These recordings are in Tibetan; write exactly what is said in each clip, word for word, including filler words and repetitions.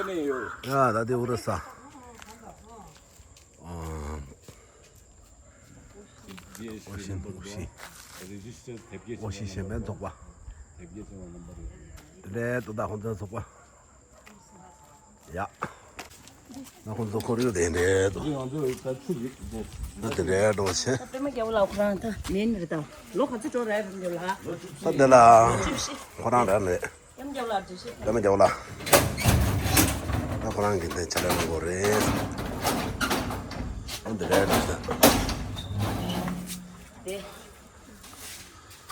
ཡ་ད་དེ་འུ་ར་ས། ཨོ་ཤི་ཨོ་ཤི་ཨོ་ཤི་གཞན་ཕན་ཚོགས་པ། དེ་འདྲའི་ཏོ་ད་ཧོན་ཚ་ཚོགས་པ། ཡ། ན་ཁོང་ཚོ་ཁོར་ཡུག་དེ་འདྲའི་ཏོ། ད་དེ་འདྲའི་ཏོ་ཆེ། ད་པད་མ་རྒྱལ་པོ་ལགས་ཁོ་རང་ད་མིན་རེད་ད། ལོ་ག་ཚོད་འགྲོ་རེད་རེད་འདུག་ལ། ད་དེ་ལ་ཁོ་རང་རེད་མེད། པད་མ་རྒྱལ་པོ་ལགས་འགྲེལ་བཤད། པད་མ་རྒྱལ་པོ་ལགས། ད་ཁོ་རང་གི་འདི་ཆ་ལ་ཡོང་དགོས་རེད། འོ་འདི་རེད་འདུག་ཟེར།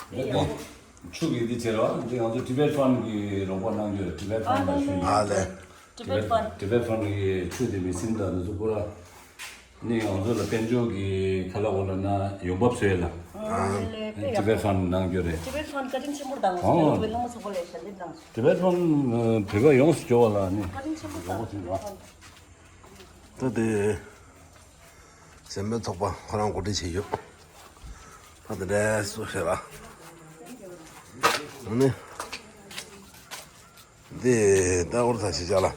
དེ། ཆུ་གི་འདི་བྱེད་རོགས། འདི་ང་ཚོ་Tibet Fund གི་རོགས་པ་གནང་རྒྱུ་རེད། Tibet Fund ལ་ཞུ་ཡིན། ཨ་ལས། Tibet Fund Tibet Fund གི་ཆུ་དེ་མི་སིམ་དང་འདི་ཚོ་པུ་ར། ནི་ང་ཚོ་ལ་དཔལ་འབྱོར་གྱི་ཁ་ལག་འོག་ལ་ན་ཡོང་འབབ་བཟོས་ལ། ཨ་ལས་ལས། དཔེ་ཡག་པོ། Tibet Fund གནང་རྒྱུ་རེད། Tibet Fund བཀའ་དྲིན་ཆེན་པོ་དང་ཨོ། ང་ཚོ་བོད་ལྷ་མོ་ཚོགས་པ་ལས་ཞལ་འདེབས་གནང་། Tibet Fund བོད་པ་ཡོངས་སུ་འབྱོར་བ་ལ་ནི་བཀའ་དྲིན་ཆེན་པོ་ཡོང་བ་དང་ཟིན་པ། ད་དེ་གཞན་ཕན་ཚོགས་པ་ཁོ་རང་གོ་སྒྲིག་བྱས་ཡོད། ད་དེ་འདྲའི་སུ་ཞེས་ལ་ནི། འདི་ལྟ་བུར་ད་ཞིག་བྱ་ལ།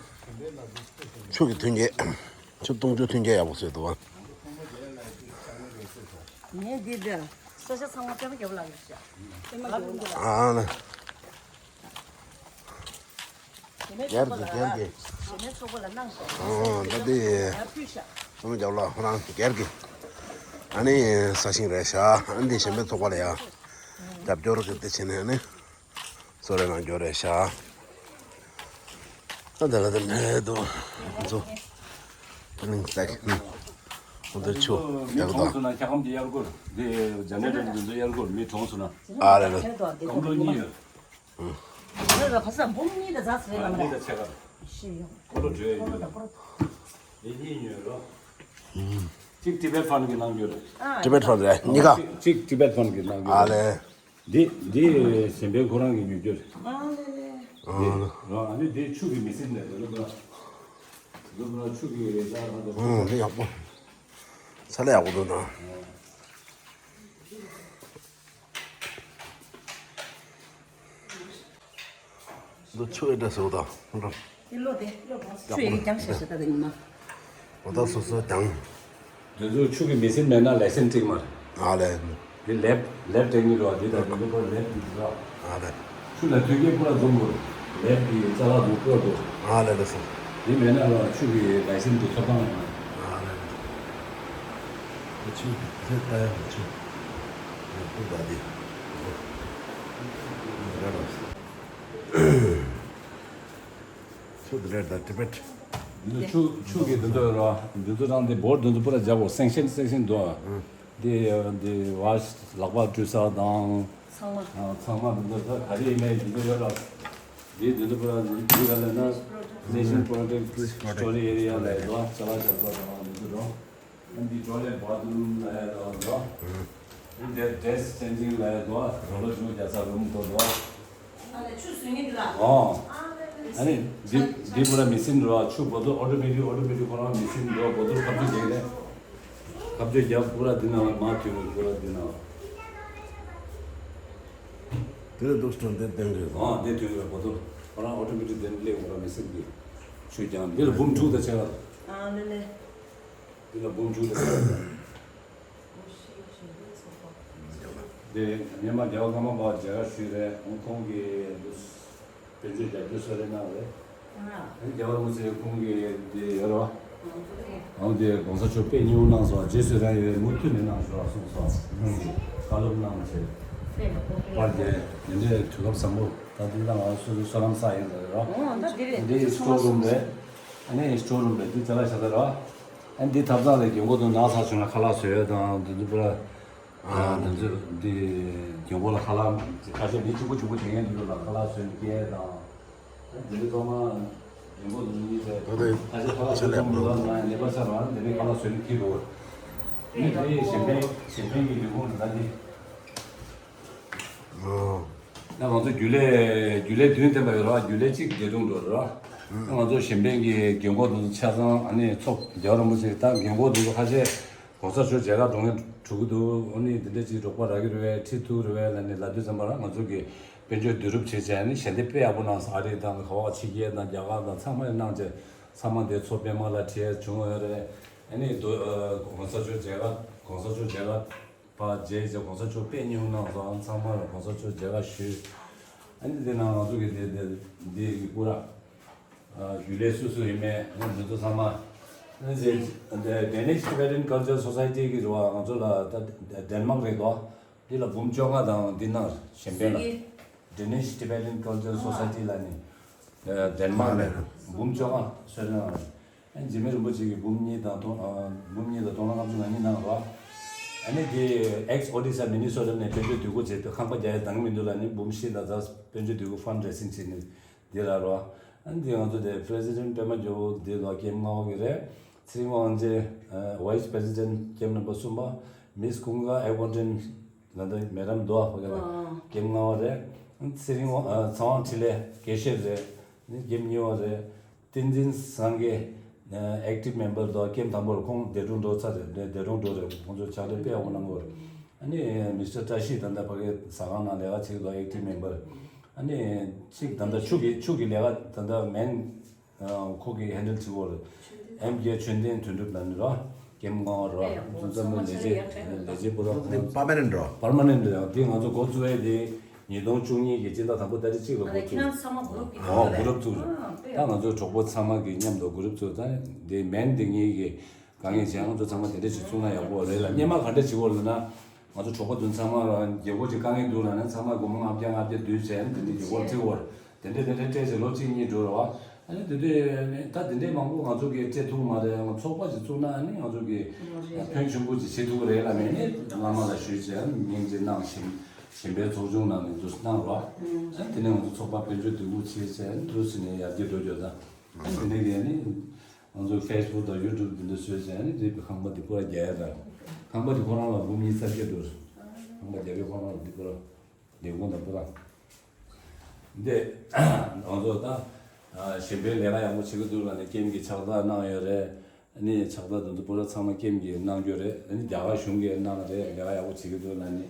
ཆུ་གི་ཐོན་སྐྱེད། ཆུ་བཏུང་ཆུ་ཐོན་སྐྱེད་ཡག་པོ་བཟོས་འདུག་བ། ངས་འདི་འདྲ་ས་ཆ་ཚང་མ་པད་མ་རྒྱལ་པོ་ལགས་ཡོད་ཤག་པད་མ་རྒྱལ་པོ་ལགས། ཨ་ལ། རྒྱལ་གྱི་རྒྱལ་གྱི། ཞལ་མའི་ཚོགས་པ་ལ་གནང་ཤག་ཨ་ད་འདི། ཡར་ཕུལ་ཤག་པད་མ་རྒྱལ་པོ་ལགས་ཁོ་རང་རྒྱལ་གྱི། ཨ་ནི་ས་ཞིང་རེད་ཤག་ཨ་འདི་ཞལ་མའི་ཚོགས་པ་ལ་ཡ། རྒྱབ་སྐྱོར་གི་དེ་བྱས་ནས་ནི། གསོལ་རས་གནང་རྒྱུ་རེད་ཤག་ཨ་དེ་ལ་དེ་འདྲ་འདུག་ཁོང་ཚོ་ཨ་ནི་ཟེག་ཁོང་ཚོ་ཆུ་མི་རྒྱག་གྲོངས་སོང་ན་འཁྱག་སྒམ་དེ་གཡར་དགོས། དེ་ཇ་ནེ་རེ་ཊར་དེ་ཚོ་གཡར་དགོས། མི་གྲོངས་སོང་ན་སྒམ་པོ་གཉིས་ཡོད། རེད་རེད། ཁ་སང་འབུམ་གཉིས་དང་ཙག་ཙིག་རེད་ལ་མ་གཉིས་རེད། དང་ཕྱེད་ཀ་རེད། ཤི་ཡོང་། ཁོ་ལོ་བྲོས་ཡོད། དེ་གཉིས་ཉོས་རོགས། གཅིག་Tibet Fund གིས་གནང་རྒྱུ་རེད། ཨ། Tibet Fund རེད། གཉིས་ཀ། གཅིག་གཅིག་Tibet Fund གིས་གནང་རྒྱུ་ཨ་རེད། ལས། འདི་འདི་གཞན་ཕན་ཁོ་རང་གིས་ཉོ་རྒྱུ་རེད། ཨ་ལས་ལས། འདི་རང་ཨ་ནི་འདི་ཆུ་གི་མི་སེམས་ནས་འདི་ལོ་འདི་ལོ་ཆུ་གི་རེ་ཟ་རང་དུ། ཨང་འདི་ཡག་པོ། ས་ལ་ཡག་པོ་འདུག་ན། འདི་ཆུ་ཨེ་འདྲ་ཟེར་བ་དང་། དེ་ལོ་དེ་ལོ་གོང་ས་ཆུ་ཡིན་ཀྱང་ཤ་ཤ་ད་ད་ཉི་མ། འོ་ད་སོ་སོ་དང་། དེ་ཚོ་ཆུ་གི་མི་སེམས་མེད་ན་ལའི་སེན་སི་སྤྲད་མ་རེད། ཨ་ལས། དེ་ལེབ་ལེབ་སྤྲད་ངེས་རེད་བ། དེ་དང་དེ་ཚོ་ཁོ་ལེབ་དེ་ཚོ། ཨ་ལས། ཆུ་ལ་ཐོན་སྐྱེད་པུ་ར་འཛོམས་དགོས། ལེབ་ཀྱི་ཅ་ལག་འཛོམས་དགོས་འདུག་ཨ་ལས་ལས་སོ། དེ་མེད་ན་ལ་ཆུ་གི་ལའི་སེན་སི་དེ་ཐོབ་ཐང་ཡོད་མ་རེད། ཨ་ལས། དེ་ཆུ་དེ་ལྟ་ཡག་ཆུ། ཡག་པོ་ད་དེ། ཆུ་དེ་རེད་ད་Tibet། འདི་ཆུ་ཆུ་གི་འདི་ཚོ་ར་འདི་ཚོ་རང་འདི་བོར་འདི་ཚོ་པུ་ར་རྒྱག་དགོས། སེང་ཤན་སེང་ཤན་འདུག་འདི་འདི་བ་ལག་པ་བཀྲུ་ས་དང་། ཚང་མ། ཚང་མ་འདི་ཚོ་ད་ག་རེ་ཡིན་ནའི་འདི་ཚོ་ཡོད་ར། འདི་འདི་ཚོ་པུ་ར་འདི་ག་ལ་ན་Nation Protect Storage Area ལ་ཡོད་ཅ་ལག་ཞབས་ཏོག་དང་འདི་ཚོ་ར། འདི་toilet bathroom ལ་ཡོད་ར། འདི་dress changing ལ་ཡོད་ར། རོ་ལོ་ཆུ་རྒྱག་ས་རུམ་དགོས་ར། ཨ་ལས་ཆུ་བཟོས་ངེས་འདི་ལ། ཨོ། ཨ་ལས་ལས། ཨ་ནི་འདི་འདི་པུ་ར་མི་སིན་རོ། ཆུ་བོ་ཏོ་ཨོ་ཊོ་མེ་ཊིག་ཨོ་ཊོ་མེ་ཊིག་ཁོ་རང་མི་སིན་རོ། བོ་ཏོ་ཁ་བཅུ་རྒྱག་ནས། ཁ་བཅུ་རྒྱག་པུ་ར་འདི་ནང་ལ་མ་ཐུག་པུ་ར་འདི་ནང་ལ། དེ་ལ་འདུག་སྟོན་དེ་བསྟན་དགོས། ཨོ་དེ་ཐུག་ར་བོ་ཏོ་ཁོ་རང་ཨོ་ཊོ་མེ་ཊིག་དེ་སླེབས་པུ་ར་མི་སིན་གྱི་ཆུ་རྒྱག་འདི་ལ་འབུམ་དྲུག་དང་ཕྱེད་ཀ། ཨ་ལས་ལས། འདི་ལ་འབུམ་དྲུག་དང་ཕྱེད་ཀ། འདི་སྔོན་མ་རྒྱལ་བ་ཀརྨ་པ་མཇལ་ཁ་ཞུས་རེད། ཁོང་གིས་འདི་དཔེ་མཛོད་རྒྱབ་སྐྱོར་གསོལ་རས་གནང་རེད། ཨ་ནི་རྒྱལ་བ་རིན་པོ་ཆེ་ཁོང་གིས་འདི་ཡོད་རེད་བ། ཨང་དེ་གོང་ས་མཆོག་དཔེ་སྙིང་པོ་གནང་སོང་། རྗེས་སུ་རང་ཡོད་མུ་མཐུད་ནས་གནང་ཤོག་གསུངས་སོང་། ཁོང་གིས་བཀའ་སློབ་གནང་བྱས། པར་རྒྱག་འདི་འདྲའི་དུས་སྐབས་བཟང་པོ། ད་འདི་ལ་ང་ཚོ་སོ་སོའི་བསོད་ནམས་བསགས་ཡིན་ཟེར་རེད་བ། འདི་སི་ཊོར་རུམ་རེད། ཨ་ནི་སི་ཊོར་རུམ་རེད། འདི་ཅ་ལག་ཤ་སྟག་རེད་བ། ཨ་འདི་ཐབ་ཚང་ལས་རྒན་གོག་དང་ནགས་ཚལ་བྱུང་ན་ཁ་ལག་བཟོ་ཡས་དང་འདི་ཚོ་པུ་ར། ཨ་འདི་ཚོ་འདི་རྒན་གོག་ལ་ཁ་ལག་ཁ་ཤས་མི་གཅིག་པུ་གཅིག་པུ་དེ་ཡན་འདི་ཚོ་ལ་ཁ་ལག་བཟོས་ནས་སྐྱེལ་ཡས་དང་། ཨ་འདི་ཚོ་ཐོག་མ་རྒན་གོག་དང་གཉིས་ཚེ་ད་ལྟ་ཁ་ཤས་ཁ་ལག་ཆ་བཟོས་ལས་ཐོག་མ་ལ་ང་ནད་པ་ཆགས་རང་འདི་ནས་ཁ་ལག་བཟོས་ནས་འཁྱེར་འགྲོ། ཨ་འདི་གཞན་ཕན་གཞན་ཕན་གྱི་ལས་ཁུངས་ལ་ད་འདི། ད་ང་ཚོ་རྒྱུན་ལས་རྒྱུན་ལས་བདུན་ལྡན་པ་ཡོད་རེད་བ། རྒྱུན་ལས་གཅིག་འདས་གྲོངས་འགྲོ་རེད་བ། ང་ཚོ་གཞན་ཕན་གྱི་རྒན་གོག་དེ་ཚོ་ཆ་ཚང་ཨ་ནི་ཚོགས་རྒྱལ་བ་རིན་པོ་ཆེ་ད་རྒན་གོག་དེ་ཚོ་ཁ་ཤས་གོང་ས་མཆོག་མཇལ་ཁ་འགྲོ་མཁན་འགྲོ་གི་འདུག་ཨ་ནི་འདི་འདྲ་ཅིག་རོགས་པ་རག་གི་རེད་པས། ཁྲིད་ཐུབ་རེད་པས་ལབ་ནས་ལབ་དུས་ཙམ་པ་ལ་ང་ཚོ་གི་ དཔལ་འབྱོར་བསྡུ་རུབ་བྱས་བྱས་ནི་ཞལ་འདེབས་དཔེ་ཡག་པོ་གནང་སོང་། ཨ་རི་དང་ག་བ་ཕྱི་རྒྱལ་དང་རྒྱ་གར་དང་ཚང་མ་གནང་བྱས་ཚང་མ་དེ་མཚོ་པདྨ་ལ་ཁྲིད་ཡ་བྱུང་ཡོད་རེད། ཨ་ནི་དོ་གོང་ས་མཆོག་མཇལ་ཁ་གོང་ས་མཆོག་མཇལ་ཁ་ཕར་མཇལ་བྱས་གོང་ས་མཆོག་དཔེ་སྙིང་གནང་སོང་། ཚང་མ་ལ་གོང་ས་མཆོག་མཇལ་ཁ་ཞུས། ཨ་ནི་དེ་ནང་ང་ཚོ་གི་དེ་དེ་འདི་གི་སྐུ་ར་རྒྱུན་ལས་སུ་སུ་ཡིན་མེད་ང་ཚོ་ཚང་མ་ཨ་ནི་དེ་Danish Tibetan Culture Society གི་རེད་བ། ང་ཚོ་ལ་ད་ཌེན་མག་རེད་དོ། འདི་ལ་འབུམ་བཅོ་ལྔ་དང་འདི་ནང་གཞན་པའི་ལ་Danish Tibetan Cultural Society ལ་ནི་ཨ་ཌེན་མག་ནས་འབུམ་བཅོ་ལྔ་གསོལ་རས་གནང་རེད། ཨ་འཇིགས་མེད་རིན་པོ་ཆེ་གིས་འབུམ་གཉིས་དང་སྟོང་ཨ་འབུམ་གཉིས་དང་སྟོང་ཕྲག་ལྔ་བཅུ་ང་གཉིས་གནང་རོགས། ཨ་ནི་དེ་Ex Odessa Minnesota ནས་དཔལ་འབྱོར་འདུས་སྒོ་བྱས་ཏེ་ཁང་པ་རྒྱག་ཡ་འདང་མི་འདུག་ལབ་ནི་འབུམ་བཞི་དང་ཛ་དཔལ་འབྱོར་འདུས་སྒོ་ཕན་ཌ་རེ་སིང་བྱས་ནི་འདི་ར་རོ། ཨ་ནི་དེ་ང་ཚོ་དེ་President པད་མ་རྒྱལ་པོ་འདི་ལ་ཀེམ་ལྔ་པ་གི་རེད། ཚེ་རིང་དབང་རྗེ་ཨ་Vice President ཀེམ་རིམ་པ་གསུམ་པ། Miss Kunga Aguantin ལ་འདི་མེ་རམ་རྡོ་ཨ་ཕ་གི་ལ་ཀེམ་ལྔ་པ་རེད། ཨ་ཚེ་རིང་དབང་ཨ་ཚེ་དབང་འཕྲིན་ལས་དགེ་བཤེས་རེད། ནི་ཀེམ་གཉིས་པ་རེད། བསྟན་འཛིན་སངས་རྒྱས་ཨ་Active Member དང་ཀེམ་དང་པོར་ཁོང་འདས་གྲོངས་འགྲོ་ཚར་རེད། འདས་འདས་གྲོངས་འགྲོ་རེད། ཁོང་ཚོ་ཕྱག་ལས་དཔེ་ཡག་པོ་གནང་གི་ཡོད་རེད། ཨ་ནི་Mister བཀྲ་ཤིས་ད་ལྟ་ཕ་གི་ཟ་ཁང་ནང་ལས་ཀ་བྱེད་ཀྱི་འདུག Active Member། ཨ་ནི་གཅིག་ད་ལྟ་ཕྱུག་གི་ཕྱུག་གི་ལས་ཀ་ད་ལྟ་མེན་ཁོ་གི་ཧེན་ཌལ་བྱེད་ཀྱི་ཡོད་རེད། ཨེམ་རྒྱལ་ཆོས་ལྡན་དོན་གྲུབ་ལ་ནི་རོ། ཀེམ་ལྔ་པ་རོ། ཨེ་ཡ་ཁོང་ཚོ་ཚང་མ་ལས་བྱེད་ལས་བྱེད་པོ་རོ། འདི་པར་མ་ནེན་ཊི་རོ། པར་མ་ནེན་ཊི་རེད། འདི་ང་ཚོ་འགོ་བཙུགས་ཡས་དེ་ཉིས་སྟོང་བཅུ་གཉིས་ཀྱི་སྤྱི་ཟླ་དང་པོ་ཏ་རིག་གཅིག་ལ་འགོ་བཙུགས། ཁྱེད་རང་ཚང་མ་གུ་རུབ་ཀྱི་ཨོ་གུ་རུབ་བཙུགས་རེད། ད་ང་ཚོ་གྲོགས་པོ་ཚང་མ་གི་མཉམ་དུ་གུ་རུབ་བཙུགས། ད་འདི་མེན་འདི་གཉིས་ཀྱི་དཀའ་ངལ་བྱས། ང་ཚོ་ཚང་མ་དེ་འདྲ་ཞིག་ཚུགས་ན་ཡག་པོ་རེད་ལ། སྔོན་མ་ག་འདྲ་བྱེད་དགོས་ལབ་ན། ང་ཚོ་གྲོགས་པོ་ཚོ་ཚང་མ་རང་རྒྱལ་སྒོ་ཅིག་དཀའ་ངལ་འདུག་ལབ་ན་ཚང་མ་སྒོར་མོ་ལྔ་བརྒྱ་ལྔ་བརྒྱ་བསྡུས་བྱས་ནས་དེ་འདྲའི་རྒྱལ་སྒོར་ཁྲིད་དགོས་རེད། དེ་འདྲས་དེ་འདྲས་སྤྲད་བྱས་ལོ་གཅིག་གཉིས་འགྲོ་རེད་བ། ཨ་ནི་དེ་དུས་ནས་ད་དེ་འདྲས་མང་པོ་ང་ཚོ་གིས་སྤྲད་ཐུབ་མ་རེད། ང་ཚོགས་པ་ཞིག་བཙུགས་ན་ཨ་ནི་ང་ཚོ་གིས་ཕན་ཆེན་པོ་ཅིག་བྱེད་ཐུབ་ཀྱི་རེད་ལབ་ནས་ནི་བླ་མ་ལ་ཞུས་བྱས་ཨ་ནི་སྙིང་རྗེ་གནང་། གཞན་གཞན་པའི་ཚོགས་ཆུང་ནང་ནས་འདུག་གནང་རོགས། ཨ་ནི་དེ་ནས་ང་ཚོ་ཚོགས་པ་དཔལ་འབྱོར་འདུས་སྒོ་ཕྱེས་བྱས་ཨ་ནི་འདུག་ཟེར་ནས་ཡར་རྒྱས་འགྲོ་རྒྱུ་དང་། ཨ་ནི་དེ་ནས་ཀྱི་ཨ་ནི། ང་ཚོ་ཕེ་སི་བུག་དང་ཡུ་ཊུབ་འདི་འདྲ་བཟོས་བྱས་ཨ་ནི་དེ་ཁང་པ་འདི་པུ་ར་རྒྱག་ཡ་དང་། ཁང་པ་འདི་ཁོ་རང་ལ་འབུམ་ཉི་ཤུ་རྩ་བརྒྱད་འདུག་ཁང་པ་རྒྱག་གི་ཁོ་རང་ལ་འདི་པུ་ར་ལས་ཁུངས་དང་པུ་ར། འདི་ང་ཚོ་ད་གཞན་པའི་ལས་ཀ་ཡག་པོ་བྱེད་ཀྱི་འདུག་ལ་ནི་ཀེམ་གྱི་ཕྱག་རྟགས་གནང་ཡོད་རེད། ཨ་ནི་ཕྱག་རྟགས་འདི་ཚོ་པུ་ར་ཚང་མ་ཀེམ་གྱིས་གནང་རྒྱུ་རེད། ཨ་ནི་རྒྱ་གར་གཞུང་གིས་གནང་རེད། ལས་ཀ་ཡག་པོ་བྱེད་ཀྱི་འདུག་ལ་ནི།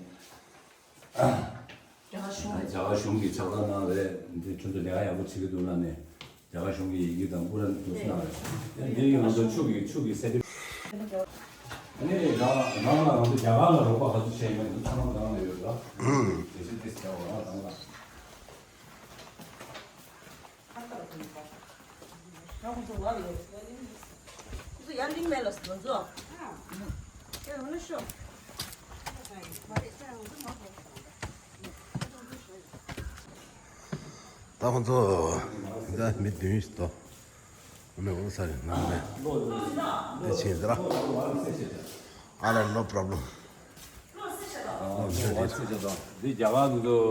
རྒྱ་གར་གཞུང་རྒྱ་གར་གཞུང་གིས་ཕྱག་རྟགས་གནང་རེད། འདི་ཁྱོད་ཚོ་ལས་ཀ་ཡག་པོ་བྱེད་ཀྱི་འདུག་ལབ་ནས་རྒྱ་གར་གཞུང་གི་ཡི་གེ་དང་པུ་ར་འདུག་གནང་རེད། འདི་ཡི་ང་ཚོ་ཕྱུགས་ཀྱི་ཕྱུགས་ཀྱི་སེ་འབྲས། ཨ་ནི་རང་རང་ལ་ང་ཚོ་རྒྱ་གར་ལ་རོགས་པ་ག་ཚོད་བྱས་ཡོད་མེད་འདི་ཚང་མ་རང་ལ་ཡོད་ར། དེ་ཚོ་ཏིས་རྒྱ་བ་རང་རང་ལ། ད་ཁོང་ཚོ་འདི་མི་བདུན་ཞིག་འདུག་ཨ་ནི་འོང་ས་རེད་ནང་ནས་འདི་ཕྱིན་ཟེར་ར། ཨ་ལ་no problem། འདི་རྒྱ་གར་འདི་ཚོ་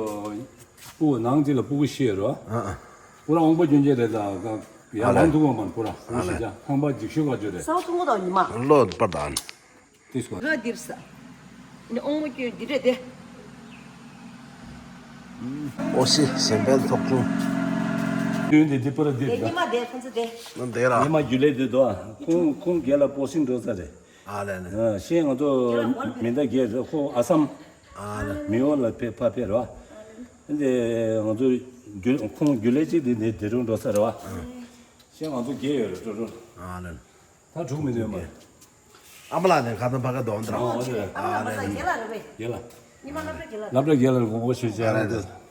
སྤུ་གུ་ནང་གཅིག་ལ་སྤུ་གུ་བཞི་ཡོད་རེད་བ། ཨ་ཨ། པུ་ར་དབང་པོ་སྐྱོན་ཅན་རེད། ད་ཡར་ཨ་ལ། ལངས་ཐུབ་ཀྱི་མ་རེད། པུ་ར་སྤུ་གུ་བཞི་ཆ་ཁང་པ་འཇིགས་ཤོས་ག་ཚོད་རེད། ས་ཐུང་གོ་དང་ཉི་མ། ལོ་པར་དང་། ཏིས་གོ། ར་འདིར་ས། ནི་ཨོང་མོ་ཀྱོན་འདི་རེད་དེ། ཨོ་སི་གཞན་ཕན་ཚོགས་ཆུང་། དུས་འདི་འདི་པར་འདི་དེ་ཉི་མ་དེ་ཁོང་ཚོ་དེ། ནི་འདི་ར། ཉི་མ་རྒྱུ་ལས་འདི་དོ། ཁོང་ཁོང་རྒྱལ་ལ་པོ་སིང་འགྲོ་ས་རེད། ཨ་ལས་ནི། ཨ་ཤེས་ང་ཚོ་རྒྱུ་མི་འདའ་རྒྱལ་རེད། ཁོང་ཨ་སམ། ཨ་ལས། མི་འོ་ལ་ཕེ་ཕ་ཕེ་ར། འདི་ང་ཚོ་རྒྱུ་ཁོང་རྒྱུ་ལས་གཅིག་འདི་འདི་འདི་རུ་འགྲོ་ས་རེད་བ། ཤེས་ང་ཚོ་རྒྱལ་ཡོད་རེད་འགྲོ་འགྲོ། ཨ་ལས། ད་དྲུག་མི་འདོན་མ། ཨ་མ་ལགས་ནས་ཁ་ཏོན་ཕ་ག་དོན་དྲ། ཨོ་ཨོ་ཨ་ལས། ཨ་མ་ལགས་རྒྱལ་ལ་རེད་པས། རྒྱལ་ལ། ཉི་མ་སློབ་གྲྭ་རྒྱལ་ལ། སློབ་གྲྭ་རྒྱལ་ལ་དགོངས་པ་ཞུ་བྱས་ཨ་ལས། རེད།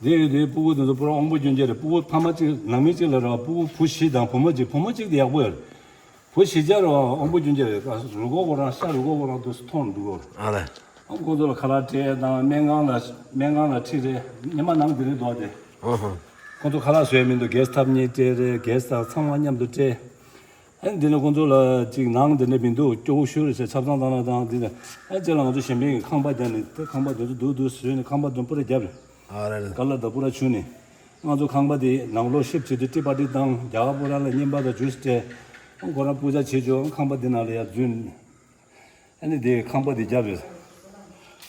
འདི་ཡོད་དེ་སྤུ་གུ་དེ་ཚོ་པུ་ར་དབང་པོ་སྐྱོན་ཅན་རེད། སྤུ་གུ་ཕ་མ་གཅིག་ནང་མི་གཅིག་ལ་རེད་བ། སྤུ་གུ་བུ་བཞི་དང་བུ་མོ་གཅིག་བུ་མོ་གཅིག་དེ་ཡག་པོ་ཡོད་རེད། བུ་བཞི་ཆ་རེད་བ། དབང་པོ་སྐྱོན་ཅན་རེད། རུས་ཁོག་ཁོ་རང་ཤ་རུས་ཁོག་ཁོ་རང་དུ་མཐོང་འདུག་གོ། ཨ་ལས། ཨང་ཁོང་ཚོ་ལ་ཁ་ལག་སྤྲད་དང་སྨན་ཁང་ལ་སྨན་ཁང་ལ་ཁྲིད་རེད། ཉི་མ་ནང་དེ་རིང་འདུག་སྟེ། ཨ་ཧ། ཁོང་ཚོ་ཁ་ལག་བཟོས་མི་འདུག་གེ་སི་ཐབ་གཉིས་སྤྲད་རེད། གེ་སི་དང་ཚང་མ་མཉམ་དུ་སྤྲད། ཨ་འདི་ནས་ཁོང་ཚོ་ལ་ཅིག་ནང་འདི་འདྲ་མི་འདུག་སྐྱོ་བོ་ཤོར་རེད་ཟེར་ཆབ་གསང་བཏང་ན་དང་འདི་ནས་ཨ་ཅེ་ལ་ང་ཚོ་གཞན་ཕན་གྱི་ཁང་པ་རྒྱབ་ནས་དེ་ཁང་པ་དེ་ཚོ་འདུག་འདུག་བཟོས་ནས་ཁང་པ་དུམ་བུ་རེ་རྒྱབ་རེད། ཨ་རེད་རེད། དཀར་ལ་དང་པུ་ར་བྱུགས་ནས་ང་ཚོ་ཁང་པ་དེ་ནང་ལོག་ཤིབ་བྱེད་དུས་ཏི་པ་ཏི་བཏང་། རྒྱ་གར་པུ་ར་ལ་རྔན་པ་དང་ཇུས་སྤྲད། ཁོ་རང་པུ་ཇ་བྱེད་ཆོག་ཁང་པ་དེ་ནང་ལ་ཡར་འཛུལ། ཨ་ནི་དེ་ཁང་པ་དེ་རྒྱབ་རེད།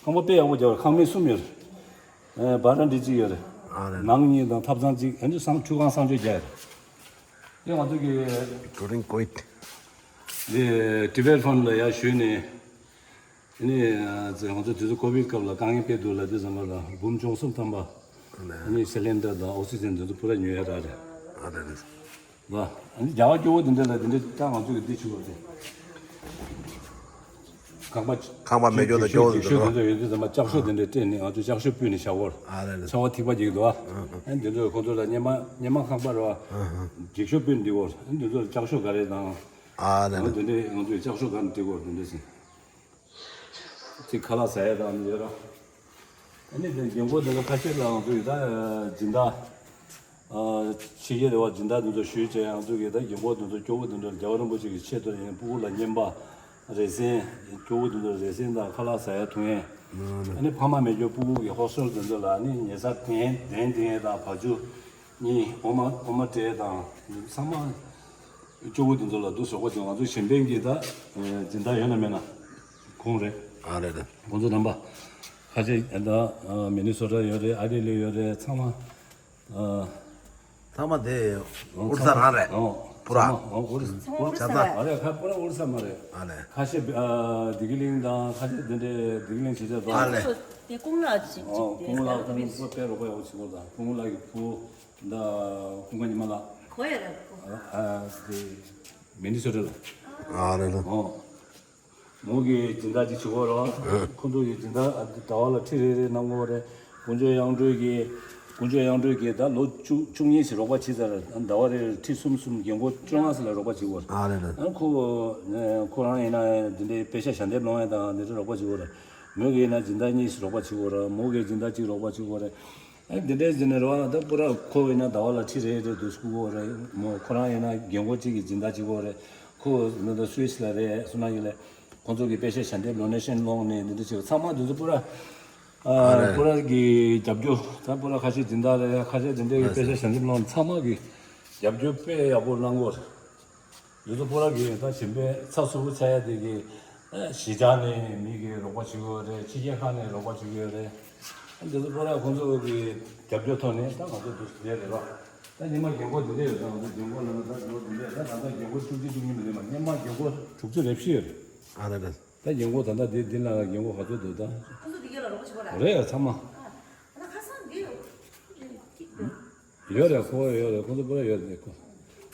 ཁང་པ་དཔེ་ཡག་པོ་རྒྱབ་རེད། ཁང་མིག་གསུམ་ཡོད་རེད། ཨ་བ་རན་ཌ་གཅིག་ཡོད་རེད། ཨ་རེད། ནང་གཉིས་དང་ཐབ་ཚང་གཅིག་ཨ་ནི་སང་ཁྲུས་ཁང་གསང་སྤྱོད་རྒྱག་ཡོད་རེད། དེ་ང་ཚོ་གི་Including Kuwait། དེ་ཊི་བེཊ་ཕན་ཌ་ལ་ཡར་ཞུས་ནས། ཨ་ནི་ང་ཚོ་དུས་ཚོད་ཀོ་བིཌ་སྐབས་ལ་དཀའ་ངལ་དཔེ་འདུག་ལ་དེ་ཙམ་པ་ལ་འབུམ་བཅུ་གསུམ་ཐམ་པ། ཨ་ནི་སི་ལིན་ཌར་དང་ཨོག་སི་ཇན་དེ་ཚོ་པུ་ར་ཉོ་ཡ་རག་རེད། ཨ་རེད་རེད། ལ། ཨ་ནི་རྒྱ་གར་སྐྱོ་བོ་དེ་འདྲ་ལ་དེ་འདྲ་ད་ང་ཚོ་གི་འདི་བྱེད་དགོས་ཏེ། ཁང་པ། ཁང་པ་མེ་སྒྱོགས་དང་སྐྱོ་བོ་དེ་འདྲ་ཡོད་དུས་ཙམ་པ་ལྕགས་ཤོག་དེ་འདྲ་སྤྲད་ནས་ང་ཚོ་ལྕགས་ཤོག་ཕུད་ནས་བཞག་གོ། ཨ་རེད་རེད། ཆར་པ་ཐིགས་པ་རྒྱག་འདུག་ཨ། ཨ་འདི་ཚོ་ཁོང་ཚོ་ལ་སྙེ་མ་སྙེ་མ་ཁང་པ་རེད་བ། ལྕགས་ཤོག་ཕུད་འདི་གོ། ཨ་འདི་ཚོ་ལ་ལྕགས་ཤོག་ག་རེ་དང་། ཨ་རེད་རེད། དེ་འདྲ་ང་ཚོས་ལྕགས་ཤོག་ག་ནས་སྤྲད་གོ་དེ་འདྲ་ཟིན། ཅིག་ཁ་ལག་ཟ་ཡ་དང་ཡོད་ར། ཨ་ནི་དེ་རྒན་གོག་དེ་ལ་ཁ་ཤས་ལ་ང་ཚོ་ཡི་ད་སྦྱིན་བདག་ཕྱི་རྒྱལ་རེ་བ་སྦྱིན་བདག་དེ་ཚོ་ཞུས་བྱས་ང་ཚོ་གི་ད་རྒན་གོག་དེ་ཚོ་སྐྱོ་བོ་དེ་ཚོ་རྒྱལ་བ་རིན་པོ་ཆེ་གི་ཆེད་དུ་ཡིན་སྤུ་གུ་ལ་རྔན་པ་རེ་སེན་སྐྱོ་བོ་དེ་ཚོ་རེ་སེན་དང་ཁ་ལག་ཟ་ཡ་འཐུང་ཡས། ཨ་ནི་ཕ་མ་མེད་རྒྱུ་སྤུ་གུ་གི་ཧོ་སི་ཊེལ་དེ་ཚོ་ལ་ཨ་ནི་ཉལ་ས་གདན་གདན་གདན་ཡས་དང་བ་ཕྱུགས་གཉིས་འོ་མ་འོ་མ་སྤྲད་དང་ཚང་མ། སྐྱོ་བོ་དེ་ཚོ་ལ་འདུག་ཟོག་པོ་དེ་ང་ཚོ་གཞན་ཕན་གྱི་ད་སྦྱིན་བདག་ཡོད་ན་མེད་ན་ཁོང་རེད། ཨ་རེད་རེད། ཁོང་ཚོ་རྣམ་པ་ཁ་ཤས་ད་མི་ནི་སོ་ཊ་ཡོད་རེད། ཨ་རི་ལི་ཡོད་རེད། ཚང་མ། ཚང་མ་དེ་ཨུ་རི་ས་རང་རེད། ཨོ། པུ་ར། ཨོ་ཨུ་རི་ས། ཨུ་རི་ས་ཨ་རེད། ཁ་པུ་ར་ཨུ་རི་ས་མ་རེད། ཨ་ལས། ཁ་ཤས་བདེ་སྐྱིད་གླིང་དང་ཁ་ཤས་དེ་འདྲའི་བདེ་སྐྱིད་གླིང་བྱེད་ཆོག་ཨ་ལས། དེ་ཀུན་ལ་ཅིག་ཨོ་ཀུན་ལ་ཀུན་ལ་དཔེ་རོགས་པ་ཡག་པོ་བྱེད་དགོས་དང་ཀུན་ལ་གི་བུ། ད་ཀུན་དགའ་ཉི་མ་ལགས། གོ་ཡ་ར་གོ། ཨ་དེ་མི་ནི་སོ་ཊ་ལ། ཨ་རེད་ལ། ཨོ། མོ་གི་སྦྱིན་བདག་ཅིག་བྱེད་དགོས་ར། ཁོང་ཚོ་གི་སྦྱིན་བདག་ཟླ་བ་ལ་ཁྲི་རེ་རེ་གནང་དགོས་རེད། དཀོན་མཆོག་གཡང་སྒྲོལ་གི། དཀོན་མཆོག་གཡང་སྒྲོལ་གི་ད་ལོ་བཅུ་བཅུ་གཉིས་ཤིག་རོགས་པ་བྱས་ཚར། ཟླ་བ་རེ་རེ་ཁྲི་གསུམ་གསུམ་རྒན་གོག་བཅོ་ལྔ་ཙམ་ལ་རོགས་པ་བྱེད་དགོས་ར། ཨ་རེད་ལ། ཁོ་ཁོ་རང་ཡིན་ན་འདི་འདྲའི་པེ་ཤ་ཞལ་འདེབས་སློང་ཡ་དང་འདི་འདྲ་རོགས་པ་བྱེད་དགོས་ར། མོ་གི་ཡིན་ན་སྦྱིན་བདག་གཉིས་ཤིག་རོགས་པ་བྱེད་དགོས་ར། མོ་གི་སྦྱིན་བདག་གཅིག་རོགས་པ་བྱེད་དགོས་ར། ཨ་འདི་འདྲའི་ཟེར་ནས་རེད་བ། ད་པུ་ར་ཁོ་བས་ན་ཟླ་བ་ལ་ཁྲི་རེ་རེ་དུ་སྐུ་གོ་རེད་མོ། ཁོ་རང་ཡིན་ན་རྒན་གོག་གཅིག་གི་སྦྱིན་བདག་གཅིག་གོ་རེད། ཁོ་འདི་འདྲ་སུད་སི་ལ་རེད་སུ་ན་ཡིན་ལས་ཁོང་ཚོ་གི་པེ་ཤ་ཞལ་འདེབས་ལོ་ནེ་ཤན་སློང་ནས་འདི་འདྲ་བྱེད་ཚང་མ་འདི་ཚོ་པུ་ར། ཨ་རེད། པུ་ར་གི་རྒྱབ་སྐྱོར་ད་པུ་ར་ཁ་ཤས་སྦྱིན་བདག་རེད། ཁ་ཤས་འདི་འདྲའི་གི་པེ་ཤ་ཞལ་འདེབས་སློང་ཚང་མ་གི་རྒྱབ་སྐྱོར་དཔེ་ཡག་པོ་གནང་གོ་རེད། ཡུལ་ཚོ་པུ་ར་གི་ད་གཞན་པའི་ཚ་སུ་བུ་ཚ་ཡ་དེ་གི་གཞིས་ཆགས་ནས་མི་གི་རོགས་པ་བྱེད་ཀྱི་ཡོད་རེད། ཕྱི་རྒྱལ་ཁག་ནས་རོགས་པ་བྱེད་ཀྱི་ཡོད་རེད། ཨ་འདི་ཚོ་པུ་ར་ཁོང་ཚོ་གི་རྒྱབ་སྐྱོར་ཐོག་ནས་ད་ང་ཚོ་འདུག་བསྡད་རེད་རོ། ད་ཉི་མ་རྒན་གོག་འདི་འདྲས་ཡོད་ཙང་ང་ཚོ་རྒན་གོག་ལ་ད་ལོ་འདི་འདྲས་ད་ད་ལྟ་རྒན་གོག་བཅུ་གཅིག་བཅུ་གཉིས་མ་རེད་མ། སྔོན་མ་རྒན་གོག་དྲུག་ཅུ་རེ་བཞི་ཡོད་རེད། ཨ་རེད་རེད། ད་རྒན་གོག་ད་ལྟ་འདི་འདི་ལ་རྒན་གོག་ག་ཚོད་འདུག་ད། ཁོང་ཚོ་འདི་ག་ལ་རོགས་བྱེད་པ་རེད། རེད་ཡ་ཚང་མ། ཨ་ན་ཁ་སང་འདི་ཡོད་རེད། ཁོ་ཡོད་རེད། ཁོ་ཚོ་པུ་ར་ཡོད་རེད་ཁོ།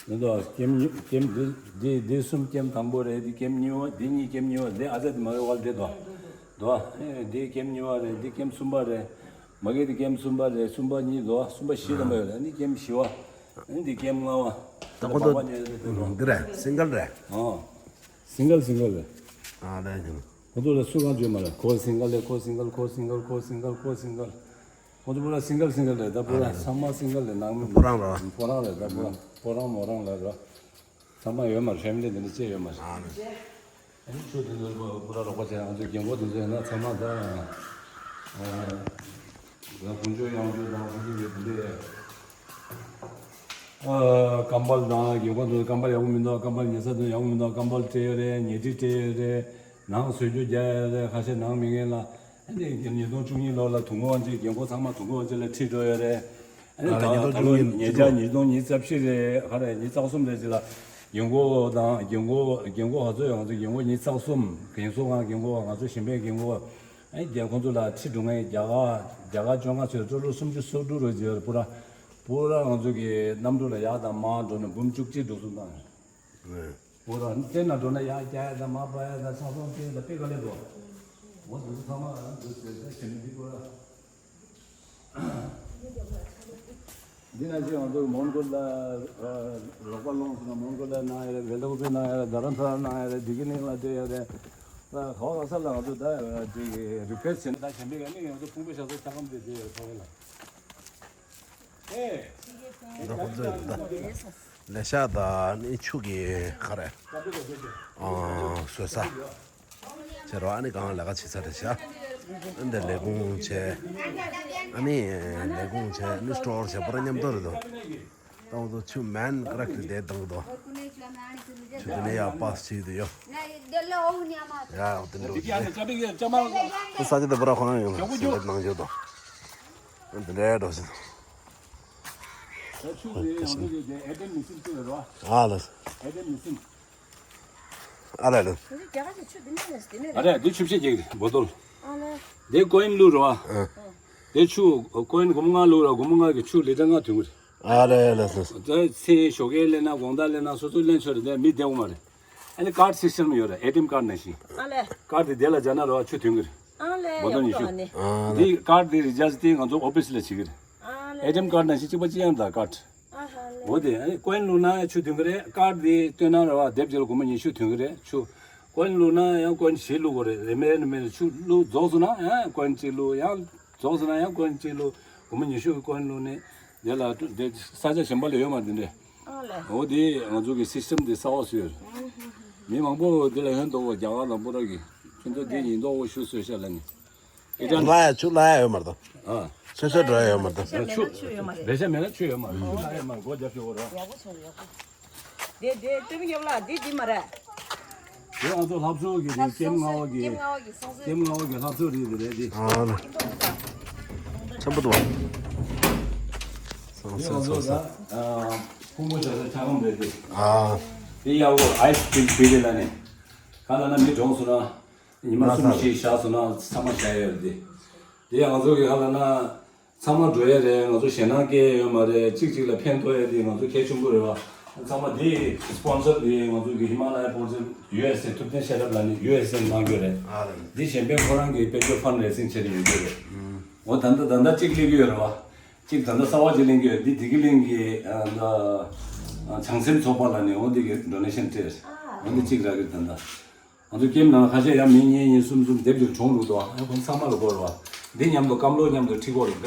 འདི་ཚོ་ཀེམ་གཉིས་ཀེམ་འདི་འདི་འདི་གསུམ་ཀེམ་དང་པོ་རེད། འདི་ཀེམ་གཉིས་པ། འདི་གཉིས་ཀེམ་གཉིས་པ། འདི་ཨ་ཙ་འདི་མ་གི་ཝལ་འདི་དོ། དོ། ཨེ་འདི་ཀེམ་གཉིས་པ་རེད། འདི་ཀེམ་གསུམ་པ་རེད། མ་གི་འདི་ཀེམ་གསུམ་པ་རེད། གསུམ་པ་གཉིས་དོ། གསུམ་པ་བཞི་དང་པོ་ཡོད་རེད། འདི་ཀེམ་བཞི་པ། འདི་ཀེམ་ལྔ་པ། ད་ཁོ་ཚོ་འདི་རེད། སིང་གལ་རེད། ཨ། སིང་གལ་སིང་གལ་རེད། ཨ་ལས་ཀྱང་། ཁོ་ཚོ་ལ་སུ་གང་བརྗོད་མ་རེད། ཁོ་སིང་གལ་རེད། ཁོ་སིང་གལ་ཁོ་སིང་གལ་ཁོ་སིང་གལ་ཁོ་སིང་གལ། ཁོ་ཚོ་པུ་ར་སིང་གལ་སིང་གལ་རེད། ད་པུ་ར་ཚང་མ་སིང་གལ་རེད། ནང་མི་ཁོ་རང་རེད། ཁོ་རང་རེད། ད་པུ་ར་ཁོ་རང་མོ་རང་རེད་ར། ཚང་མ་ཡོད་མ་རེད། ཕེ་མི་ལི་འདི་འདྲ་ཅིག་ཡོད་མ་རེད། ཨ་ནི་ཆུ་དེ་ཚོ་པུ་ར་རོགས་པ་བྱས། ང་ཚོའི་རྒན་གོག་དེ་ཚོ་ཡིན་ན་ཚང་མ་ད་ང་དཀོན་མཆོག་གཡང་འགྲོས་དང་ཁོ་ཚོ་གི་དེ་འདྲའི་ཨ་ཀམ་པལ་དང་རྒན་གོག་ཚོ་ཀམ་པལ་ཡག་པོ་མི་འདུག་ཀམ་པལ་ཉལ་ས་དེ་ཡག་པོ་མི་འདུག་ཀམ་པལ་སྤྲད་ཡོད་རེད། ཉལ་ཁྲི་སྤྲད་ཡོད་རེད། ནང་བཟོ་རྒྱུ་རྒྱག་ཡོད་རེད། ཁ་ཤས་ནང་མི་ངན་ལ་ཨ་ནི་ཉིས་སྟོང་བཅུ་གཉིས་ལོ་ལ་དུག་སྔོན་དབང་ཆེན་རྒན་གོག་ཚང་མ་དུག་སྔོན་དབང་ཆེན་ལ་ཁྲིད་འགྲོ་ཡོད་རེད། ཨ་ནི་ད་ད་ལོ་ཉེ་ཆར་ཉིས་སྟོང་ཉི་ཤུ་རྩ་བཞི་རེད། ག་རེ་ཉི་ཤུ་རྩ་གསུམ་རེད་ཅིག་ལ་རྒན་གོག་དང་རྒན་གོག་རྒན་གོག་ཧ་ཚོད་ཡོང་ཚེ་རྒན་གོག་ཉི་ཤུ་རྩ་གསུམ་རྒན་གསོ་ཁང་རྒན་གོག་ང་ཚོ་གཞན་པའི་རྒན་གོག་ཨ་ནི་རྒན་ཁོང་ཚོ་ལ་ཁྲིད་འགྲོ་མཁན་རྒྱ་གར་རྒྱ་གར་བཅོ་ལྔ་ཚོས་སྤྲོ་ལོ་སུམ་ཅུ་སོ་དྲུག་རེད་ཅིག་ཡོད་རེད། པུ་ར་པུ་ར་ང་ཚོ་གི་གནམ་གྲུ་ལ་ཡར་དང་མར་འགྲོ་ནས་འབུམ་བཅུ་གཅིག་འགྲོ་གསུམ་དང་། པུ་ར་བསྟན་ན་འགྲོ་ན་ཡར་རྒྱག་ཡ་དང་མར་འབབ་ཡ་དང་ཆང་སོང་བསྟན་ལ་དཔེ་དཀའ་ལས་འགྲོ། འོ་དེ་ཚོ་ཚང་མ་འདུག་ཟེར་ད་བྱེད་མི་འདི་པུ་ར། འདི་ན་ཅི་ང་ཚོ་མོན་གྷོ་ལ་རོགས་པ་སློང་སོང་ན་མོན་གྷོ་ལ་གནང་ཡ་རེད། ཝེ་ལ་ཀུ་པེ་གནང་ཡ་རེད། རྡ་རམ་ས་ལ་གནང་ཡ་རེད། བདེ་སྐྱིད་གླིང་ལ་སྤྲད་ཡ་རེད། ད་ག་བ་ག་ས་ལ་ང་ཚོ་ད་ཅིག་རི་ཁུ་ཨེ་སི་བྱེད་ན་ད་གཞན་པའི་ཡ་ནི་ང་ཚོ་ཕུང་པོའི་ཞབས་ས་ཆ་སྒམ་དེ་བྱེད་ཡ་ཚོ་རེད་ལ། ཨེ། ད་ཁོ་ཚོས་ད་ལས་ཤག་དང་ནི་ཆུ་གི་ག་རེ་ཨ་བཟོ་ས། བྱས་རོགས། ཨ་ནི་གང་ལས་ཀ་བྱེད་ས་རེད་ཤག་ཨ་འདི་ལས་ཁུངས་བྱས། ཨ་ནི་ལས་ཁུངས་བྱས། ཨ་ནི་སི་ཊོར་བྱས། པུ་ར་མཉམ་དུ་རེད་དོ། ཏང་དོ་ཆུ་མན་ཀ་རེག་ཊི་དེ་བཏང་དོ། ཆུ་དེ་ནས་ཡར་པཱ་སི་བྱེད་དུ་ཡོད། ཡ་འོ་དེ་འགྲོ་དེ། ས་ཆ་དེ་པུ་ར་ཁོ་རང་ཡོང་ལ་སེམས་ཁྲལ་གནང་རྒྱུ་དང་། ཨ་འདི་འདྲའི་འགྲོ་ཞིག་ཨ་ལ། ཨ་ལ་ལ། ཨ་རེད། འདི་ཆུ་བཤད་ཀྱི་བོ་ཏོལ། ཨ་ལ། འདི་ཀོ་ཡིམ་ལུ་རོ། ཨ། དེ་ཆུ་ཀོ་ཡིན་སྒོར་མོ་ལྔ་བླུགས་ར། སྒོར་མོ་ལྔ་གི་ཆུ་ལི་ཊར་ལྔ་ཐོན་གི་རེད། ཨ་རེད་ལགས་སོ། དེ་ཚེ་ཞོགས་ཀས་ལེན་ན་དགོང་དག་ལེན་ན་སོ་སོ་ལེན་ཆོག་རེད། དེ་མི་བསྡད་འོང་མ་རེད། ཨ་ནི་ཀར་སི་སི་ཊམ་ཡོད་རེད། ཨེ་ཊི་ཨེམ་ཀར་ནང་བཞིན། ཨ་ལས། ཀར་དེ་དེ་ལ་སྦྱར་ན་རེད་བ། ཆུ་ཐོན་གི་རེད། ཨ་ལས། མོ་ཊ་ཡག་པོ་ཉི་ཤུ། འདུག་ཨ་ནི། ཨ་ལས། འདི་ཀར་དེ་རི་ཅར་ཇི་དེ་ང་ཚོ་ཨོ་ཕི་སི་ལ་བྱེད་གི་རེད། ཨ་ལས། ཨེ་ཊི་ཨེམ་ཀར་ནང་བཞིན་གཅིག་པ་གཅིག་རྐྱང་དང་ཀར། ཨ་ཧ་ལས། འོ་དེ་ཨ་ནི་ཀོ་ཡིན་བླུགས་ན་ཆུ་ཐོན་གི་རེད། ཀར་དེ་བཏོན་ན་རེད་བ། དེབ་གཅིག་ལ་སྒོར་མོ་ཉི་ཤུ་ཐོན་གི་རེད་ཆུ། ཀོ་ཡིན་བླུགས་ན་ཡང་ཀོ་ཡིན་བཞི་བླུགས་དགོས་རེད། རེ་མེ་རེ་མེ་ཆུ་བླུགས་རྫོགས་སོང་ན་ཡང་ཀོ་ཡིན་གཅིག་བླུགས། ཡང་རྫོགས་སོང་ན་ཡང་ཀོ་ཡིན་གཅིག་བླུགས། སྒོར་མོ་ཉི་ཤུ་གི་ཀོ་ཡིན་བླུགས་ནས་དེ་ལ་དེ་ས་ཆ་གཞན་པ་ལ་ཡོད་མ་རེད་དེ་འདྲས། ཨ་ལས། འོ་དེ་ང་ཚོ་གི་སི་སི་ཊམ་དེ་གསར་པ་བཟོས་ཡོད་རེད། མི་མང་པོ་དེ་ལ་ཡོང་འདུག་གོ། རྒྱ་གར་དང་པོ་ར་གི་ཁྱོད་ཚོ་དེ་ཉིན་ཐོ་ཞུ་བཟོས་ཤག་ལ་ནི། ཨེ་ཊི་ཨེམ། ལ་ཡ་ཆུ་ལ་ཡ་ཡོད་མ་རེད་དོ། ཨ། སོ་སོ་འགྲོ་ཡ་ཡོད་མ་རེད་དོ། ཆུ་ཆུ་ཡོད་མ་རེད། བེ་ཤ་མེད་ན་ཆུ་ཡོད་མ་རེད། ཆུ་ལ་ཡ་མ་རེད། སྒོ་རྒྱབ་ཤོག་རོགས། ཡག་པོ་བྱུང་། ཡག་པོ། དེ་དེ་སྟོན་མི་ཉོབ་ལ་དེ་དེ་མ་རེད། དེ་ང་ཚོ་ལྷ་བཟོ་གི་རེད། ཀེམ་ལྔ་པ་གི། ཀེམ་ལྔ་པ་གི་ལྷ་བཟོ་རེད། དེ་རེད་དེ། ཨ་ལ། ཆེན་པོ་འདུག་བ། སང་སང་སང་སང་། ཕུང་པོ་བྱ་ས་ཆ་གམ་རེད་དེ། ཨ། དེ་ཡག་པོ་ཨའི་སི་ཀྲིམ་བྱས་ཏེ་ལ་ནི། ག་ལ་ན་མི་གྲོངས་སོང་ན། ཉི་མ་གསུམ་བཞི་བཞག་སོང་ན་ཚང་མ་བཞག་ཡོད་རེད་དེ། དེ་ཡང་ང་ཚོ་གི་ཧ་ལ་ན་ཚང་མ་འགྲོ་ཡ་རེད། ང་ཚོ་ཞེད་སྣང་སྐྱེ་ཡ་ཡོད་མ་རེད། གཅིག་གཅིག་ལ་ཕན་ཐོགས་ཡ་དེ་ང་ཚོ་གལ་ཆེན་པོ་རེད་བ། ཚང་མ་དེ་སི་པོན་སར་དེ་ང་ཚོ་གི་ཧི་མ་ལ་ཡ་པོར་ཊལ་ཡུ་ཨེས་ཨེ་ཐུབ་བསྟན་ཤེས་རབ་ལ་ནི་ཡུ་ཨེས་ཨེ་གནང་རྒྱུ་རེད། ཨ་རེད། དེ་གཞན་ཕན་ཁོ་རང་གི་དཔལ་འབྱོར་ཕན་རེ་སིང་བྱས་ནས་ཡོད་རྒྱུ་རེད། འོ་ད་ལྟ་ད་ལྟ་གཅིག་སླེབས་ཀྱི་ཡོད་རེད་བ། གཅིག་ད་ལྟ་གསར་བ་གཅིག་སླེབས་ཀྱི་ཡོད། འདི་བདེ་སྐྱིད་གླིང་གི་ཨ་ད་བྱང་སེམས་ཚོགས་པ་ལ་ནི་འོ་འདི་གི་ཌོ་ནེ་ཤན་སྤྲད། འོ་འདི་གཅིག་རག་གི་ད་ལྟ། ང་ཚོ་ཀེམ་ནང་ཁ་ཤས་ཡང་མི་གཉིས་གཉིས་གསུམ་གསུམ་དེབ་ཅིག་གྲོངས་འདུག་དོ། ཨ་ཁོང་ཚང་མ་ལ་དགོས་རེད་བ། འདི་མཉམ་དུ་སྐམ་ལོ་མཉམ་དུ་ཁྲིད་དགོས་རེད།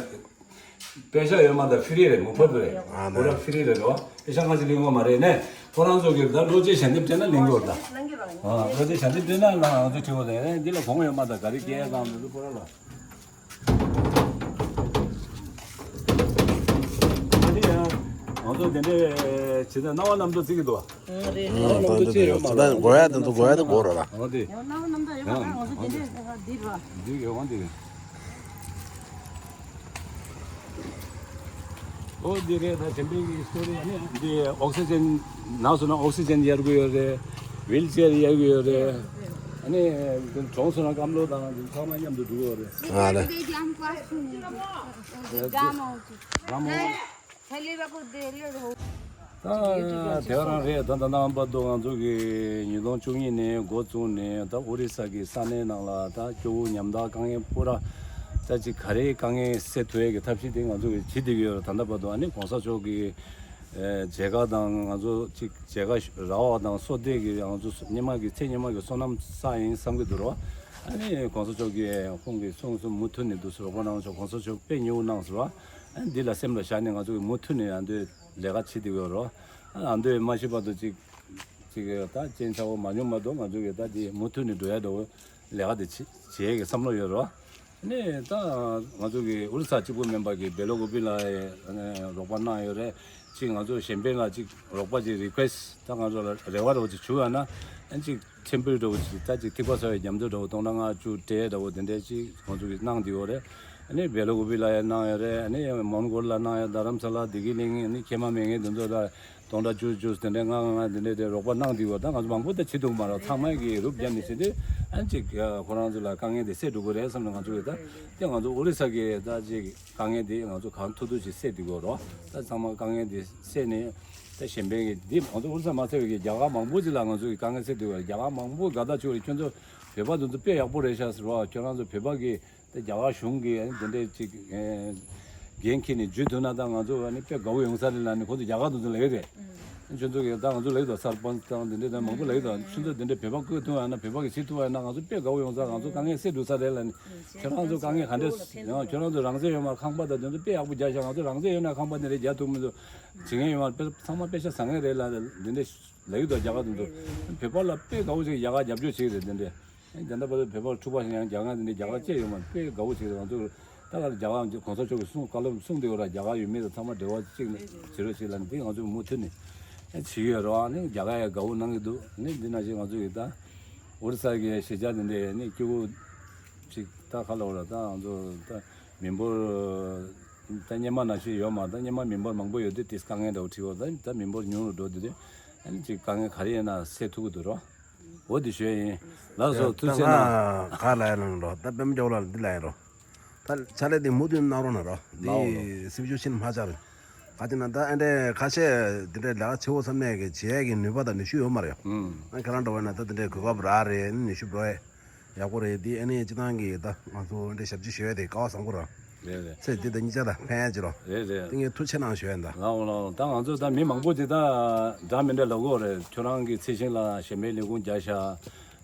པེ་ཤ་ཡོད་མ་ད་ཕི་རི་རེད། མུ་ཕར་རེད། ཨ་ཁོ་ར་ཕི་རི་རེད་རོ། པེ་ཤ་ང་ཚོ་ལེན་དགོས་མ་རེད་ནས། ཁོ་རང་ཚོ་གི་ད་བློ་འབྱེད་ཞལ་འདེབས་སྤྲད་ན་ལེན་དགོས་རེད་ད། ཨ་བློ་འབྱེད་ཞལ་འདེབས་སྤྲད་ན་ལ་ང་ཚོ་ཁྲིད་དགོས་རེད། འདི་ལ་གོང་ཡོད་མ་ད་ག་རེ་སྐྱེལ་ཡ་གང་འདུག་ཁོ་ར་ལ། ང་ཚོ་དེ་འདྲའི་ཇི་ལྟར་སྣང་བ་རྣམ་རྟོག་བརྩི་གི་འདུག་བ། ཨ་རེད། ཨ་ད་འདི་འདི་ཡོད་ས་ད་དགོས་ཡ་དེ་ཚོ་དགོས་ཡ་དེ་དགོས་རེད་ལ། འོ་དེ། ཡང་སྣང་བ་རྣམ་རྟོག་ཡོད་པ་ང་ཚོ་དེ་འདྲའི་འདི་རེད་བ། འདི་ཡོད་འོང་འདི། ཨོ་འདི་རེད། ད་གཞན་ཕན་གྱི་སི་ཊོ་རི་ཨ་ནི་འདི་ཨོག་སི་ཇན་ན་སོང་ན་ཨོག་སི་ཇན་གཡར་གི་ཡོད་རེད། ཝིལ་ཅེར་གཡར་གི་ཡོད་རེད། ཨ་ནི་འདི་གྲོངས་སོང་ན་སྐམ་ལོ་དང་འདི་ཚང་མ་མཉམ་དུ་འགྲོ་གི་ཡོད་རེད། ཨ་ལེ། ད་དེ་ག་རང་རེད། ད་ད་ལྟ་ནང་བར་དུ་ང་ཚོ་གི་ཉིས་སྟོང་བཅུ་གཉིས་ནས་འགོ་བཙུགས་ནས་ད་ཨོ་རི་ས་གི་ས་གནས་ནང་ལ་ད་སྐྱོ་བོ་ཉམ་ཐག་དཀའ་ངལ་སྤུ་ར་ད་ཅིག་ག་རེ་དཀའ་ངལ་སེལ་ཐུབ་ཡས་ཀྱི་ཐབས་ཤེས་དེ་ང་ཚོ་གི་བྱེད་བསྡད་ཀྱི་ཡོད་རེད། ད་ལྟ་བར་དུ་ཨ་ནི་གོང་ས་མཆོག་གི་མཇལ་ཁ་དང་ང་ཚོ་ཅིག་མཇལ་ཁ་རག་པ་དང་སོ་བདེ་གི་ང་ཚོ་སྙེ་མ་གི་ཚེ་སྙེ་མ་གི་བསོད་ནམས་བསགས་ཡིན་བསམ་གྱི་འདུག་རོ། ཨ་ནི་གོང་ས་མཆོག་གི་ཁོང་གི་གསུང་གསུང་མུ་མཐུད་ནས་འདུག་སེ་རོགས་པ་གནང་ཆོག་གོང་ས་མཆོག་དཔེ་མྱུར་གནང་ཟེར་བ། ཨ་ནི་འདི་ལ་སེམས་ལ་བཞག་ནས་ང་ཚོ་གི་མུ་མཐུད་ནས་ཨ་འདོད་ལས་ཀ་བྱེད་བསྡད་ཡོད་རོ། ཨ་འདོད་མ་ཤི་བར་དུ་ཅིག་ཅིག་ད་རྐྱེན་ཆག་པོ་མ་བྱུང་བར་དུ་ང་ཚོ་གི་ད་འདི་མུ་མཐུད་ནས་འགྲོ་ཡ་འདྲ་བོ་ལས་ཀ་དེ་བྱེད་བྱེད་ཡས་ཀྱི་བསམ་བློ་ཡོད་རོ། ཨ་ནི་ད་ང་ཚོ་གི་ཨོ་རི་ས་གཅིག་པུ་མིན་པ་གི་བེ་ལོ་གོ་པི་ལ་ཡ་རོགས་པ་གནང་ཡོད་རེད། ཅིག་ང་ཚོ་གཞན་ཕན་ལ་ཅིག་རོགས་པ་ཅིག་རི་ཁུ་ཨེ་སི་ཊི་ད་ང་ཚོ་ལ་རེ་བ་རོགས་ཅིག་བྱུང་ཡོད་ན་ཨ་ཅིག་ཆེན་པོའི་འདྲ་བོ་ཅིག་ད་ཅིག་ཐིགས་པ་གསོ་བའི་རྒྱ་མཚོ་འདྲ་བོ་སྟོང་ཕྲག་ལྔ་བཅུ་སྤྲད་འདྲ་བོ་དེ་འདྲའི་ཅིག་ང་ཚོ་གི་གནང་བསྡད་ཡོད་རེད། ཨ་ནི་བེ་ལོ་གོ་པི་ལ་ཡ་གནང་ཡོད་རེད། ཨ་ནི་མོན་གྷོ་ལ་གནང་ཡོད། རྡ་རམ་ས་ལ་བདེ་སྐྱིད་གླིང་། ཨ་ནི་ཁྱད་མ་མེད་མཁན་དེ་ཚོ་ལ་སྟོང་ཕྲག་བཅུ་བཅུ་དེ་འདྲའི་ལྔ་ལྔ་ལྔ་དེ་འདྲའི་དེ་རོགས་པ་གནང་བསྡད་ཡོད། ད་ང་ཚོ་མང་པོ་ད་བྱེད་ཐུབ་མ་རེད། ཚང་མ་གི་རུབ་བརྒྱབ་ནས་བྱས་ཏེ་ཨ་ནི་ཅིག་ཁོ་རང་ཚོ་ལ་དཀའ་ངལ་དེ་སེལ་འགྲོ་གི་རེད་བསམ་ནས་ང་ཚོ་གི་ད་དེ་ང་ཚོ་ཨོ་རི་ས་གི་ད་ཅིག་དཀའ་ངལ་དེ་ང་ཚོ་གང་ཐུབ་ཐུབ་ཅིག་སེལ་བསྡད་ཡོད་རོགས། ད་ཚང་མ་དཀའ་ངལ་དེ་སེལ་ནས་ད་གཞན་ཕན་གྱི་འདི་ང་ཚོ་ཨོ་རི་ས་མ་ཚད་པའི་གི་རྒྱ་གར་མང་པོ་ཅིག་ལ་ང་ཚོ་གི་དཀའ་ངལ་སེལ་བསྡད་ཡོད་རེད། རྒྱ་གར་མང་པོ་དགའ་ཐག་ཆོད་རེད། ཁྱོད་ཚོ་བོད་པ་དེ་ཚོ་དཔེ་ཡག་པོ་རེད་ཤག་ཟེར་བ། ཁྱོད་རང་ཚོ་བོད་པ་གི་དེ་རྒྱ་གར་གཞུང་གིས་དེ་འདྲའི་ཅིག་འགན་འཁྱེར་ནས་བརྒྱུད་ཐུབ་ན་ད་ང་ཚོ་ནི་དཔེ་དགའ་བོ་ཡོང་ས་རེད་ལབ་ནས་ཁོ་ཚོ་རྒྱ་གར་དུ་ཚོ་ལབ་ཀྱི་རེད། ཁྱོད་ཚོ་གིས་ད་ང་ཚོ་ལབ་ཀྱི་འདུག་སར་པན་ཙི་དང་དེ་འདྲའི་ད་མང་པོ་ལབ་ཀྱི་འདུག་ཁྱོད་ཚོ་དེ་འདྲའི་བོད་པ་བསྐོས་ཐུབ་ཡ་ན་བོད་པ་གིས་བྱེད་ཐུབ་ཡ་ན་ང་ཚོ་དཔེ་དགའ་བོ་ཡོང་ས། ང་ཚོ་དཀའ་ངལ་སེལ་འགྲོ་ས་རེད་ལབ་ནས། ཁྱོད་རང་ཚོ་དཀའ་ངལ་ག་འདྲ་ཡང་ཁྱོད་རང་ཚོ་རང་བཙན་ཡོད་མ་ཁང་པ་དང་དེ་ཚོ་དཔེ་ཡག་པོ་རྒྱག་ཤག་ང་ཚོ་རང་བཙན་ཡོད་ན་ཁང་པ་དེ་འདྲ་རྒྱག་ཐུབ་མི་འདུག་བྱེད་མཁན་ཡོད་མ་དཔེ་ཚང་མ་དཔེ་ཆ་བཟང་ངན་རེད་ལབ་འདི་འདྲ་ལབ་ཀྱི་འདུག་རྒྱ་གར་དེ་ཚོ་བོད་པ་ལ་དཔེ་དགའ་བོ་ཞིག་རྒྱ་གར་རྒྱབ་སྐྱོར་བྱེད་ཀྱི་རེད། དེ་འདྲ་ཨེ་ད་ལྟ་བར་དུ་བོད་པ་འཁྲུག་པ་ཞིག་ཡང་རྒྱ་གར་དེ་འདྲའི་རྒྱ་གར་བཅས་ཡོད་མ་རེད། དཔེ་དགའ་བོ་བྱེད་ཀྱི་རེད། ང་ཚོ་ད་ག་རྒྱ་གར་གོང་ས་མཆོག་གིས་གསུང་བཀའ་སློབ་གསུངས་བསྡད་ཡོད་ར། རྒྱ་གར་ཡུལ་མི་དང་ཚང་མ་འབྲེལ་བ་གཅིག་ནས་བྱེད་རོགས་བྱེད་ལབ་ནས་དེ་ང་ཚོས་མུ་མཐུད་ནས་ཨེ་བྱེད་ཀྱི་ཡོད་རེད། ཨ་ནི་རྒྱ་གར་ཡང་དགའ་བོ་གནང་གི་འདུག་ཨ་ནི་འདི་ནང་བཞིན་ང་ཚོ་ཡི་ད་ཨོ་རི་ས་གི་གཞིས་ཆགས་དེ་འདྲའི་ཨ་ནི་སྐྱོ་བོ་ཅིག་ད་ག་ལབ་དགོས་རེད། ད་ང་ཚོ་ད་མི་འབོར་ད་སྔོན་མ་ནང་བཞིན་ཡོད་མ་རེད། ད་སྔོན་མ་མི་འབོར་མང་པོ་ཡོད་དུས་དེ་དཀའ་ངལ་འདྲ་བོ་འཕྲད་ཡོད། ད་ད་མི་འབོར་ཉུང་རུ་འགྲོ་དུས་དེ་ཨ་ནི་ཅིག་དཀའ་ངལ་ག་རེ་ཡིན་ན་སེལ་ཐུབ་ཀྱི་འདུག་རོ། འོ་དེ་ཞུ་ཡ་ཡིན། ལགས་སོ། ཐུགས་རྗེ་གནང་། ག་ལ་ཡ་ལང་རོ། ད་པད་མ་སྐྱོ་བོ་ལགས་འདི་ལ་ཡ་རོ། ད་ཕྱག་ལས་དེ་མུ་མཐུད་གནང་རོགས་གནང་རོགས། འདི་ལའོ་ལའོ། སེམས་ཤུགས་ཕྱིན་མ་ཆག་རེད། ག་ཅི་ན་ད་ཨེ་འདྲས་ཁ་ཤས་འདི་འདྲས་ལས་ཀ་ཆེ་བོ་བསམ་ནས་གི་བྱེད་ཡས་ཀྱི་ནུས་པ་དང་ནུས་ཤུགས་ཡོད་མ་རེད། ཨུམ། ཨ་ཁྱེད་རང་འདྲ་བོ་ན་ད་འདི་འདྲས་གོ་སྐབས་རག་རེད། ནུས་ཤུགས་འགྲོ་ཡས་ཡག་པོ་རེད། འདི་ཨ་ནི་སྤྱི་བཏང་གི་ད་ང་ཚོ་འདི་ཞབས་ཕྱི་ཞུ་ཡས་དེ་སྐལ་བ་བཟང་པོ་རེད། རེད་རེད། ཚེ་འདི་དང་གཉིས་ཆ་ད་ཕན་ཡས་ཅི་རོ། རེད་རེད། དེ་ངས་ཐུགས་ཆེ་གནང་ཞུ་ཡས་ད། ལའོ་ལའོ། ད་ང་ཚོ་ད་མི་མང་པོ་ཅིག་ད་འདྲ་མི་འདྲ་ལབ་གོ་རེད། ཁྱོད་རང་གི་ཚེ་ཤིང་ལ་གཞན་པའི་ལས་ཁུངས་རྒྱག་ཤག་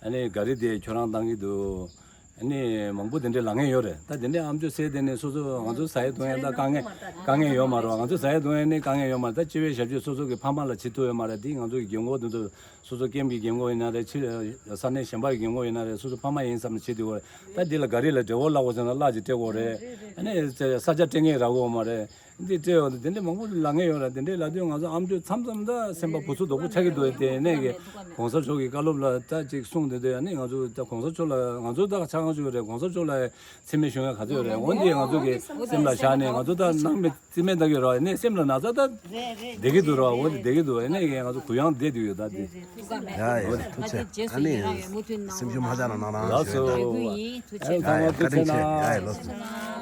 ཨ་ནི་ག་རེ་དེ་ཁྱོད་རང་བཏང་གི་འདུག་ཨ་ནི་མང་པོ་དེ་འདྲའི་ལབ་མཁན་ཡོད་རེད། ད་དེ་འདྲའི་ཨམ་ཅོག་གསན་དེ་ནས་སོ་སོ་ང་ཚོ་ཟ་ཡས་འཐུང་ཡས་ད་དཀའ་ངལ་དཀའ་ངལ་ཡོད་མ་རེད། ང་ཚོ་ཟ་ཡས་འཐུང་ཡས་ནི་དཀའ་ངལ་ཡོད་མ་རེད། ད་སྤྱི་བའི་ཞབས་ཕྱི་སོ་སོ་གི་ཕ་མ་ལ་བྱེད་ཐུབ་ཡོད་མ་རེད། དེ་ང་ཚོ་གི་རྒན་གོག་དེ་ཚོ་སོ་སོ་ཀེམ་གི་རྒན་གོག་ཡིན་ན་རེད། ཕྱི་ས་གནས་གཞན་པ་གི་རྒན་གོག་ཡིན་ན་རེད། སོ་སོ་ཕ་མ་ཡིན་བསམ་ནས་བྱེད་དུས་ད་འདི་ལ་ག་རེ་ལ་འབྲས་བུ་བརླག་པ་ཟེར་ན་གླ་ཅིག་སྤྲད་དགོས་རེད། ཨ་ནི་ས་ཆ་སྤྲད་མཁན་རག་གི་ཡོད་མ་རེད། འདི་སྤྲད་ཡོང་དུས་དེ་འདྲའི་མང་པོ་ལབ་མཁན་ཡོད་རེད། དེ་འདྲའི་ལབ་དུས་ང་ཚོ་ཨམ་ཅོག་མཚམས་མཚམས་ད་སེམས་པ་བུ་ཚུགས་རྡོག་པོ་ཆགས་ཀྱི་འདུག་དེ་ནས་གི་༸གོང་ས་མཆོག་གི་བཀའ་སློབ་ལ་ད་ཅིག་གསུངས་དེ་དུས་ཨ་ནི་ང་ཚོ་ད་༸གོང་ས་མཆོག་ལ་ང་ཚོ་ད་ཆ་གང་ཞུ་རེད། ༸གོང་ས་མཆོག་ལ་མཚན་སྨད་ཞུ་མཁན་ག་ཚོད་ཡོད་རེད། འོ་འདི་ང་ཚོ་གི་སེམས་ལ་བཞག་ནས་ང་ཚོ་ད་ནང་མི་རྩིས་མེད་ལྟ་གི་རོགས། ཨ་ནི་སེམས་ལ་ན་ཚ་ད་བསྡད་ཀྱི་འདུག་རོགས། འོ་འདི་བསྡད་ཀྱི་འདུག་ཨ་ནི་གི་ང་ཚོ་གུ་ཡངས་བསྡད་དུས་ཡོད་ད་འདི། ཡ་ཡ་ཐུགས་རྗེ་ཆེ། ཨ་ནི་སེམས་ཤུགས་མ་ཆག་ན་ནང་རང་ལགས་སོ། ཞུ་ཡ་ད། ཨ་ཚང་མ་ཡ་ཡ་བཀའ་དྲིན་ཆེ། ཡ་ཡ་ལགས་སོ།